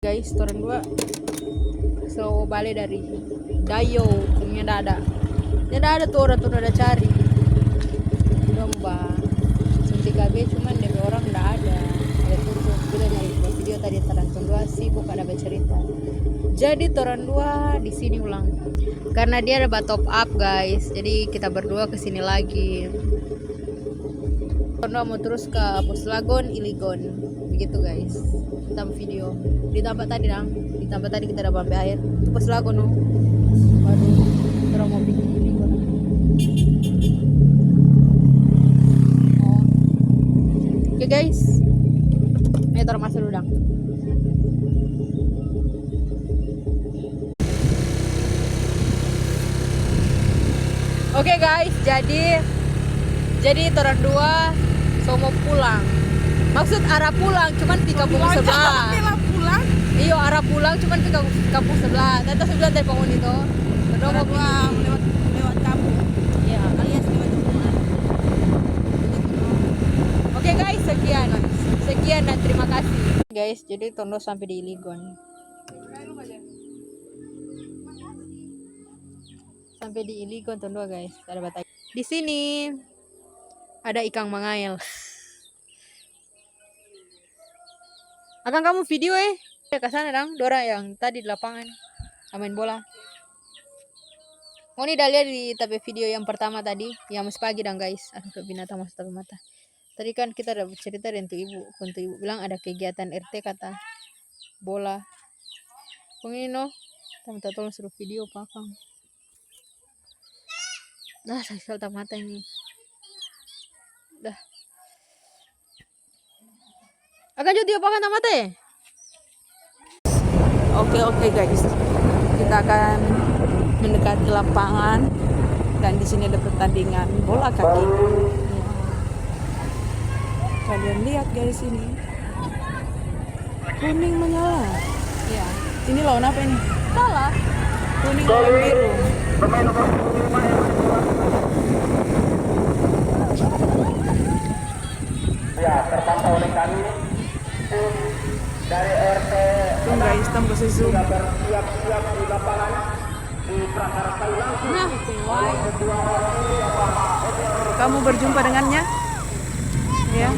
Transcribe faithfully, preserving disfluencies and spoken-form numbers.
Guys, torang dua so bale dari Dayo, kong nyanda ada. Nyanda ada tu orang, torang ada cari. Dong ba suntik K B, cuman depe orang nda ada. Ada tutup. Kita nyari video tadi, torang dua sibuk ada bercerita. Jadi torang dua di sini ulang. Karena dia ada ba top up, guys. Jadi kita berdua ke sini lagi. Torang dua mau terus ke Pos Lagon, Iligon. Begitu, guys. Kita mau video. Di tempat tadi, dang. Di tempat tadi kita ada ambe aer. Itu Pos Lagon, no. Baru torang mau pergi Iligon. Oh. Oke, guys. Ayo, torang masuk dulu, dang. Oke, guys, jadi, jadi torang dua so mo pulang. Maksud arah pulang, cuman pi kampung sebelah. Bilang pulang. Iyo, arah pulang, cuman pi kampung, kampung sebelah. Tadi so bilang dari pohon itu. Torang dua mau lewat, lewat kampung. Iya. Alias lewat rumah. Oke, guys, sekian. Sekian dan terima kasih. Guys, jadi torang dua sampe di Iligon. Sampe di Iligon torang dua, guys. Ada batagi. Di sini ada ikang mangael. Akang kamu video, eh. Ya, ka sana dang, dorang yang tadi di lapangan main bola. Ngoni da lia di ta pe video yang pertama tadi, yang masih pagi dang, guys. Aduh, binatang masuk ta pe mata. Tadi kan kita ada cerita deng tu ibu, kong tu ibu bilang ada kegiatan R T kata, bola. Kong ini no, kita minta tolong suruh video pa akang. Dah, sakit skali ta mata ini. Dah. Akang jo tiop akang ta mata, eh? Oke, oke, guys, kita akan mendekati lapangan dan di sini ada pertandingan bola kaki. Kalian lihat, guys, ini kuning menyala. Iya. Ini lawan apa ini? Salah. Kuning lawan biru. Ya, terpantau oleh kami, tim dari R T. Tunggu, guys, tunggu, saya zoom. Sudah bersiap-siap di lapangan, di Prakarsai langsung. Nah, why? Kamu berjumpa dengannya? Ya.